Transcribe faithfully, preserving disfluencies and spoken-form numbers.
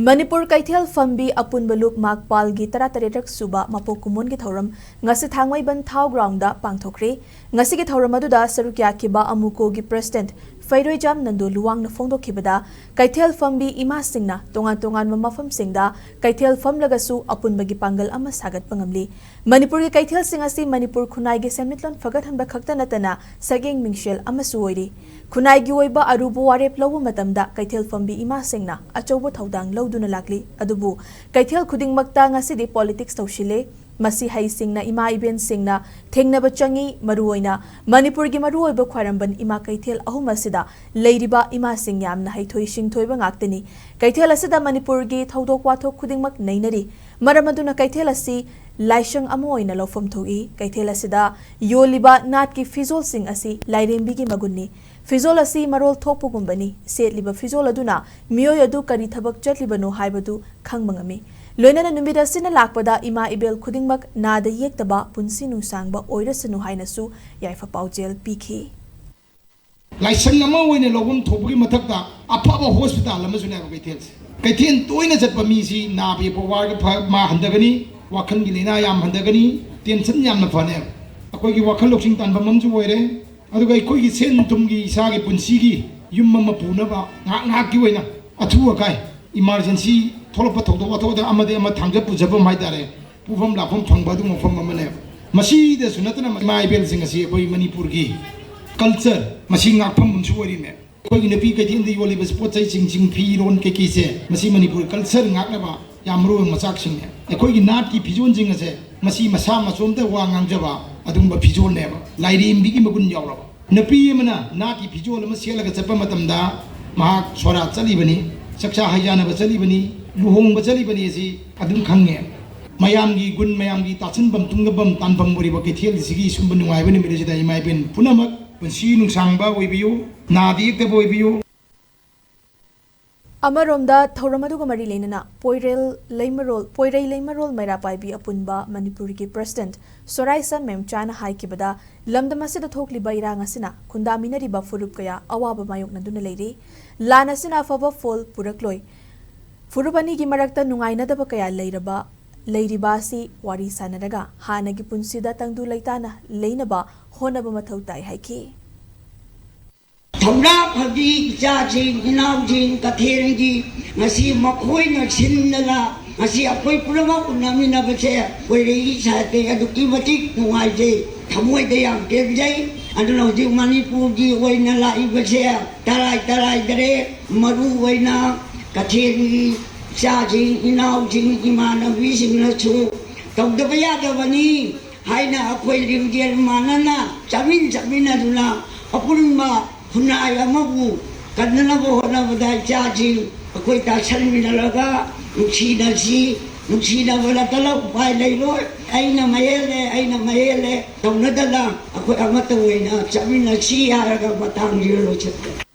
ꯃꯅꯤꯄꯨꯔ ꯀꯩꯊꯦꯜ ꯐꯝꯕꯤ ꯑꯄꯨꯟꯕ ꯂꯨꯞ ꯃꯥꯛꯄꯥꯜꯒꯤ ꯇꯔꯥꯇꯔꯦꯠ ꯁꯨꯕ ꯃꯄꯣꯛ ꯀꯨꯝꯑꯣꯟꯒꯤ ꯊꯧꯔꯝ ꯉꯁꯤ ꯊꯥꯡꯃꯩꯕꯟ ꯊꯥꯎ ꯒ꯭ꯔꯥꯎꯟꯗ ꯄꯥꯡꯊꯣꯛꯈ꯭ꯔꯦ꯫ ꯉꯁꯤꯒꯤ ꯊꯧꯔꯝ ꯑꯗꯨꯗ ꯁꯔꯨꯛ ꯌꯥꯈꯤꯕ ꯑꯃꯨꯀꯣꯒꯤ ꯄ꯭ꯔꯦꯁꯤꯗꯦꯟꯠ ꯐꯩꯔꯣꯏꯖꯥꯝ ꯅꯟꯗꯣ ꯂꯨꯋꯥꯡꯅ ꯐꯣꯡꯗꯣꯛꯈꯤꯕꯗ, ꯀꯩꯊꯦꯜ ꯐꯝꯕꯤ ꯏꯃꯥꯁꯤꯡꯅ ꯇꯣꯉꯥꯟ ꯇꯣꯉꯥꯟꯕ ꯃꯐꯝꯁꯤꯡꯗ ꯀꯩꯊꯦꯜ ꯐꯝꯂꯒꯁꯨ ꯑꯄꯨꯟꯕꯒꯤ ꯄꯥꯡꯒꯜ ꯑꯃ ꯁꯥꯒꯠꯄ ꯉꯝꯂꯤ꯫ ꯃꯅꯤꯄꯨꯔꯒꯤ ꯀꯩꯊꯦꯜꯁꯤꯡ ꯑꯁꯤ ꯃꯅꯤꯄꯨꯔ ꯈꯨꯟꯅꯥꯏꯒꯤ ꯁꯦꯟꯃꯤꯠꯂꯣꯟ ꯐꯒꯠꯍꯟꯕ ꯈꯛꯇ ꯅꯠꯇꯅ ꯁꯛꯌꯦꯡ ꯃꯤꯡꯁꯦꯜ ꯑꯃꯁꯨ ꯑꯣꯏꯔꯤ꯫ ꯈꯨꯟꯅꯥꯏꯒꯤ ꯑꯣꯏꯕ ꯑꯔꯨꯕ ꯋꯥꯔꯦꯞ ꯂꯧꯕ ꯃꯇꯝꯗ ꯀꯩꯊꯦꯜ ꯐꯝꯕꯤ ꯏꯃꯥꯁꯤꯡꯅ ꯑꯆꯧꯕ ꯊꯧꯗꯥꯡ ꯂꯧꯗꯨꯅ ꯂꯥꯛꯂꯤ꯫ ꯑꯗꯨꯕꯨ ꯀꯩꯊꯦꯜ ꯈꯨꯗꯤꯡꯃꯛꯇ ꯉꯁꯤꯗꯤ ꯄꯣꯂꯤꯇꯤꯛꯁ ꯇꯧꯁꯤꯜꯂꯦ꯫ ꯃꯁꯤ ꯍꯩꯁꯤꯡꯅ ꯏꯃꯥ ꯏꯕꯦꯟꯁꯤꯡꯅ ꯊꯦꯡꯅꯕ ꯆꯪꯏ꯫ ꯃꯔꯨꯑꯣꯏꯅ ꯃꯅꯤꯄꯨꯔꯒꯤ ꯃꯔꯨꯑꯣꯏꯕ ꯈ꯭ꯋꯥꯏꯔꯝꯕꯟ ꯏꯃꯥ ꯀꯩꯊꯦꯜ ꯑꯍꯨꯝ ꯑꯁꯤꯗ ꯂꯩꯔꯤꯕ ꯏꯃꯥꯁꯤꯡ ꯌꯥꯝꯅ ꯍꯩꯊꯣꯏ ꯁꯤꯡꯊꯣꯏꯕ ꯉꯥꯛꯇꯅꯤ꯫ ꯀꯩꯊꯦꯜ ꯑꯁꯤꯗ ꯃꯅꯤꯄꯨꯔꯒꯤ ꯊꯧꯗꯣꯛ ꯋꯥꯊꯣꯛ ꯈꯨꯗꯤꯡꯃꯛ ꯅꯩꯅꯔꯤ꯫ ꯃꯔꯝ ꯑꯗꯨꯅ ꯀꯩꯊꯦꯜ ꯑꯁꯤ ꯂꯥꯏꯁꯪ ꯑꯃ ꯑꯣꯏꯅ ꯂꯧꯐꯝ ꯊꯣꯛꯏ꯫ ꯀꯩꯊꯦꯜ ꯑꯁꯤꯗ ꯌꯣꯜꯂꯤꯕ ꯅꯥꯠꯀꯤ ꯐꯤꯖꯣꯜꯁꯤꯡ ꯑꯁꯤ ꯂꯥꯏꯔꯦꯝꯕꯤꯒꯤ ꯃꯒꯨꯟꯅꯤ꯫ ꯐꯤꯖꯣꯜ ꯑꯁꯤ ꯃꯔꯣꯜ ꯊꯣꯛꯄꯒꯨꯝꯕꯅꯤ꯫ ꯁꯦꯠꯂꯤꯕ ꯐꯤꯖꯣꯜ ꯑꯗꯨꯅ ꯃꯤꯑꯣꯏ ꯑꯗꯨ ꯀꯔꯤ ꯊꯕꯛ ꯆꯠꯂꯤꯕꯅꯣ ꯍꯥꯏꯕꯗꯨ ꯈꯪꯕ ꯉꯝꯃꯤ꯫ ꯂꯣꯏꯅꯅ ꯅꯨꯃꯤꯠ ꯑꯁꯤꯅ ꯂꯥꯛꯄꯗ ꯏꯃꯥ ꯏꯕꯦꯜ ꯈꯨꯗꯤꯡꯃꯛ ꯅꯥꯗ ꯌꯦꯛꯇꯕ ꯄꯨꯟꯁꯤ ꯅꯨꯡꯁꯥꯡꯕ ꯑꯣꯏꯔꯁꯅꯨ ꯍꯥꯏꯅꯁꯨ ꯌꯥꯏꯐ ꯄꯥꯎꯖꯦꯜ ꯄꯤꯈꯤ꯫ ꯂꯥꯏꯁꯪ ꯑꯃ ꯑꯣꯏꯅ ꯂꯧꯐꯝ ꯊꯣꯛꯄꯒꯤ ꯃꯊꯛꯇ ꯑꯐꯕ ꯍꯣꯁꯄꯤꯇꯥꯜ ꯑꯃꯁꯨꯅꯦꯕ ꯀꯩꯊꯦꯜꯁꯦ꯫ ꯀꯩꯊꯦꯜ ꯇꯣꯏꯅ ꯆꯠꯄ ꯃꯤꯁꯤ ꯅꯥꯕ ꯌꯦꯛꯄ ꯋꯥꯔꯒ ꯐ-, ꯃꯥ ꯍꯟꯊꯒꯅꯤ, ꯋꯥꯈꯜꯒꯤ ꯂꯥꯏꯅꯥ ꯌꯥꯝ ꯍꯟꯊꯒꯅꯤ, ꯇꯦꯟꯁꯟ ꯌꯥꯝꯅ ꯐꯅꯦꯕ꯫ ꯑꯩꯈꯣꯏꯒꯤ ꯋꯥꯈꯜ ꯂꯧꯁꯤꯡ ꯇꯥꯟꯐꯝ ꯑꯃꯁꯨ ꯑꯣꯏꯔꯦ꯫ ꯑꯗꯨꯒ ꯑꯩꯈꯣꯏꯒꯤ ꯁꯦꯟ ꯊꯨꯝꯒꯤ ꯏꯁꯥꯒꯤ ꯄꯨꯟꯁꯤꯒꯤ ꯌꯨꯝ ꯑꯃ ꯄꯨꯅꯕ ꯉꯥꯏꯍꯥꯛ ꯉꯥꯏꯍꯥꯛꯀꯤ ꯑꯣꯏꯅ ꯑꯊꯨ ꯑꯀꯥꯏ, ꯏꯃꯥꯔꯖꯦꯟꯁꯤ ꯊꯣꯛꯂꯛꯄ ꯊꯧꯗꯣꯛ ꯋꯥꯊꯣꯛꯇ ꯑꯃꯗꯤ ꯑꯃ ꯊꯥꯡꯖ ꯄꯨꯖꯐꯝ ꯍꯥꯏꯇꯥꯔꯦ, ꯄꯨꯐꯝ ꯂꯥꯛꯐꯝ ꯐꯪꯕ ꯑꯗꯨꯒꯨꯝꯕ ꯃꯐꯝ ꯑꯃꯅꯦꯕ꯫ ꯃꯁꯤꯗꯁꯨ ꯅꯠꯇꯅ ꯏꯃꯥ ꯏꯕꯦꯜꯁꯤꯡ ꯑꯁꯤ ꯑꯩꯈꯣꯏ ꯃꯅꯤꯄꯨꯔꯒꯤ ꯀꯜꯆꯔ, ꯃꯁꯤ ꯉꯥꯛꯐꯝ ꯑꯃꯁꯨ ꯑꯣꯏꯔꯤꯅꯦ꯫ ꯑꯩꯈꯣꯏꯒꯤ ꯅꯨꯄꯤ ꯀꯩꯊꯦꯜꯗ ꯌꯣꯜꯂꯤꯕ ꯄꯣꯠ ꯆꯩꯁꯤꯡꯁꯤꯡ, ꯐꯤꯔꯣꯟ ꯀꯩꯀꯩꯁꯦ, ꯃꯁꯤ ꯃꯅꯤꯄꯨꯔ ꯀꯜꯆꯔ ꯉꯥꯛꯅꯕ ꯌꯥꯝ ꯃꯔꯨ ꯑꯣꯏꯕ ꯃꯆꯥꯛꯁꯤꯡꯅꯦ꯫ ꯑꯩꯈꯣꯏꯒꯤ ꯅꯥꯠꯀꯤ ꯐꯤꯖꯣꯜꯁꯤꯡ ꯑꯁꯦ ꯃꯁꯤ ꯃꯁꯥ ꯃꯇꯣꯝꯇ ꯋꯥ ꯉꯥꯡꯖꯕ ꯑꯗꯨꯒꯨꯝꯕ ꯐꯤꯖꯣꯜꯅꯦꯕ, ꯂꯥꯏꯔꯦꯝꯕꯤꯒꯤ ꯃꯒꯨꯟ ꯌꯥꯎꯔꯕ꯫ ꯅꯨꯄꯤ ꯑꯃꯅ ꯅꯥꯠꯀꯤ ꯐꯤꯖꯣꯜ ꯑꯃ ꯁꯦꯠꯂꯒ ꯆꯠꯄ ꯃꯇꯝꯗ ꯃꯍꯥꯛ ꯁꯣꯔꯥꯠ ꯆꯠꯂꯤꯕꯅꯤ, ꯆꯥꯛꯆꯥ ꯍꯩꯖꯥꯟꯅꯕ ꯆꯠꯂꯤꯕꯅꯤ, ꯂꯨꯍꯣꯡꯕ ꯆꯠꯂꯤꯕꯅꯤ ꯑꯁꯤ ꯑꯗꯨꯝ ꯈꯪꯉꯦ꯫ ꯃꯌꯥꯝꯒꯤ ꯒꯨꯟ, ꯃꯌꯥꯝꯒꯤ ꯇꯥꯁꯤꯟꯐꯝ, ꯇꯨꯡꯒꯐꯝ, ꯇꯥꯟꯐꯝ ꯑꯣꯏꯔꯤꯕ ꯀꯩꯊꯦꯜ ꯑꯁꯤꯒꯤ ꯁꯨꯝꯕ ꯅꯨꯡꯉꯥꯏꯕ ꯅꯨꯃꯤꯠ ꯑꯁꯤꯗ ꯏꯃꯥ ꯏꯕꯦꯟ ꯄꯨꯝꯅꯃꯛ ꯄꯨꯟꯁꯤ ꯅꯨꯡꯁꯥꯡꯕ ꯑꯣꯏꯕꯤꯌꯨ, ꯅꯥꯗ ꯌꯦꯛꯇꯕ ꯑꯣꯏꯕꯤꯌꯨ꯫ ꯑꯃꯔꯣꯝꯗ ꯊꯧꯔꯝ ꯑꯗꯨꯒ ꯃꯔꯤ ꯂꯩꯅꯅ ꯄꯣꯏꯔꯦꯜ ꯂꯩꯃꯔꯣꯜ, ꯄꯣꯏꯔꯩ ꯂꯩꯃꯔꯣꯜ ꯃꯩꯔꯥ ꯄꯥꯏꯕꯤ ꯑꯄꯨꯟꯕ ꯃꯅꯤꯄꯨꯔꯒꯤ ꯄ꯭ꯔꯦꯁꯤꯗꯦꯟꯠ ꯁꯣꯔꯥꯏꯁꯝ ꯃꯦꯝꯆꯥꯅ ꯍꯥꯏꯈꯤꯕꯗ, ꯂꯝꯗꯝ ꯑꯁꯤꯗ ꯊꯣꯛꯂꯤꯕ ꯏꯔꯥꯡ ꯑꯁꯤꯅ ꯈꯨꯟꯗꯥꯃꯤꯟꯅꯔꯤꯕ ꯐꯨꯔꯨꯞ ꯀꯌꯥ ꯑꯋꯥꯕ ꯃꯥꯌꯣꯛꯅꯗꯨꯅ ꯂꯩꯔꯤ꯫ ꯂꯥꯟ ꯑꯁꯤꯅ ꯑꯐꯕ ꯐꯣꯜ ꯄꯨꯔꯛꯂꯣꯏ꯫ ꯐꯨꯔꯨꯞ ꯑꯅꯤꯒꯤ ꯃꯔꯛꯇ ꯅꯨꯡꯉꯥꯏꯅꯗꯕ ꯀꯌꯥ ꯂꯩꯔꯕ ꯂꯩꯔꯤꯕ ꯑꯁꯤ ꯋꯥꯔꯤ ꯁꯥꯟꯅꯔꯒ ꯍꯥꯟꯅꯒꯤ ꯄꯨꯟꯁꯤꯗ ꯇꯪꯗꯨ ꯂꯩꯇꯥꯅ ꯂꯩꯅꯕ ꯍꯣꯠꯅꯕ ꯃꯊꯧ ꯇꯥꯏ ꯍꯥꯏꯈꯤ꯫ ꯊꯧꯅꯥ ꯐꯕꯤ ꯏꯆꯥꯁꯤꯡ ꯏꯅꯥꯎꯁꯤꯡ ꯀꯊꯦꯜꯒꯤ ꯉꯁꯤ ꯃꯈꯣꯏꯅ ꯁꯤꯟꯗꯅ ꯉꯁꯤ ꯑꯩꯈꯣꯏ ꯄꯨꯝꯅꯃꯛ ꯎꯅꯃꯤꯟꯅꯕꯁꯦ ꯑꯩꯈꯣꯏ ꯔꯦꯂꯤ ꯁꯥꯏꯠꯇꯒꯤ ꯑꯗꯨꯛꯀꯤ ꯃꯇꯤꯛ ꯅꯨꯡꯉꯥꯏꯖꯩ, ꯊꯃꯣꯏꯗ ꯌꯥꯝ ꯄꯦꯟꯖꯩ꯫ ꯑꯗꯨꯅ ꯍꯧꯖꯤꯛ ꯃꯅꯤꯄꯨꯔꯒꯤ ꯑꯣꯏꯅ ꯂꯥꯛꯏꯕꯁꯦ ꯇꯔꯥꯏ ꯇꯔꯥꯏꯗꯔꯦ, ꯃꯔꯨ ꯑꯣꯏꯅ ꯀꯊꯦꯜꯒꯤ ꯏꯆꯥꯁꯤꯡ ꯏꯅꯥꯎꯁꯤꯡ ꯏꯃꯥꯟꯅꯕꯤꯁꯤꯡꯅꯁꯨ ꯇꯧꯗꯕ ꯌꯥꯗꯕꯅꯤ ꯍꯥꯏꯅ ꯑꯩꯈꯣꯏ ꯂꯤꯡꯖꯦꯜ ꯃꯥꯟꯅꯅ ꯆꯠꯃꯤꯟ ꯆꯠꯃꯤꯟꯅꯗꯨꯅ ꯑꯄꯨꯟꯕ ꯈꯨꯟꯅꯥꯏ ꯑꯃꯕꯨ ꯀꯟꯅꯅꯕ ꯍꯣꯠꯅꯕꯗ ꯏꯆꯥꯁꯤꯡ ꯑꯩꯈꯣꯏ ꯇꯥꯁꯟꯃꯤꯟꯅꯔꯒ ꯅꯨꯡꯁꯤꯅꯁꯤ꯫ ꯅꯨꯡꯁꯤꯅꯕ ꯅꯠꯇꯅ ꯎꯄꯥꯏ ꯂꯩꯔꯣꯏ꯫ ꯑꯩꯅ ꯃꯍꯦꯜꯂꯦ, ꯑꯩꯅ ꯃꯍꯦꯜꯂꯦ ꯇꯧꯅꯗꯅ ꯑꯩꯈꯣꯏ ꯑꯃꯠꯇ ꯑꯣꯏꯅ ꯆꯠꯃꯤꯟꯅꯁꯤ ꯍꯥꯏꯔꯒ ꯃꯇꯥꯡꯁꯤꯗ ꯂꯣꯏꯁꯤꯟꯖꯔꯦ꯫